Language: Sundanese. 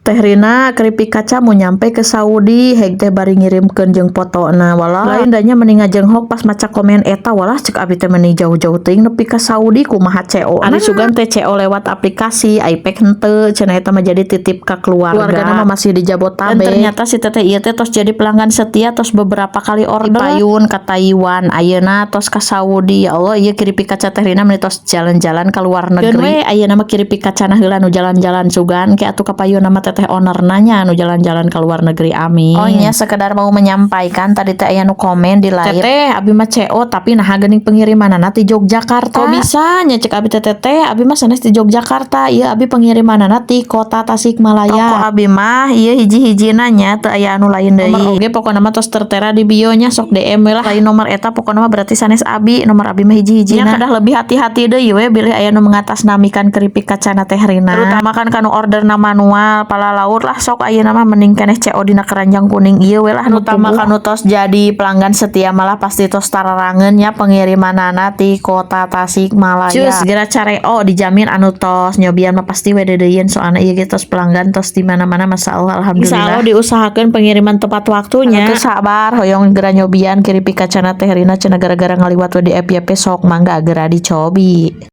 Teh Rina keripik kaca mau nyampe ke Saudi, heg teh bari ngirimkeun jeung fotona. Walah, lain da nya, meni ngajenghok pas maca komen eta. Walah, cek abi teh, meni jauh-jauh teuing nepi ka Saudi, kumaha CO? Ari sugan teh CO lewat aplikasi iPad henteu cenah, eta mah jadi titip ka keluarga. Keluargana mah masih di Jabotabek. Dan ternyata si teteh ieu teh tos jadi pelanggan setia, tos beberapa kali order payun ka Taiwan, ayeuna tos ka Saudi. Ya Allah, ieu keripik kaca Teh Rina meni tos jalan-jalan ka luar negeri. Keun we ayeuna mah keripik kacana heula nu jalan-jalan, sugan ke atuh kapayun nama teteh owner nya nu jalan-jalan ke luar negeri, amin. Oh nya, sekedar mau menyampaikan, tadi teh aya nu komen di live, "Teteh, abi mah CO, tapi nah geuning pengirimanana ti Yogyakarta, kok bisa nya?" Cek abi teh, "Teteh, abi mah sanes di Yogyakarta, ieu abi pengirimanana ti kota Tasikmalaya. Toko abi mah ieu hiji-hijina nya, teu aya anu lain deui." Nomor oge pokona mah tos tertera di bio nya, sok DM we lah. Lain nomor eta pokona mah berarti sanes abi, nomor abi mah hiji-hijina. Kedah lebih hati-hati deui we bilih aya nu mengatasnamikan keripik kacana Teh Rina, terutama kan kanu orderna manual palalaur lah. Sok ayeuna mah mending keneh CO dina keranjang kuning ieu we lah. Terutama kanu tos jadi pelanggan setia malah pasti tos tararangeun nya pengirimanana ti kota Tasikmalaya. Cus geura careo, dijamin anu tos nyobian mah pasti we deudeuieun, soalna ieu ge tos pelanggan tos di mana-mana, masyaallah, alhamdulillah. Insyaallah diusahakeun pengiriman tepat waktunya. Teu sabar hoyong geura nyobian keripik kacana Teh Rina cenah gara-gara ngaliwat we di FYP, sok mangga geura dicobi.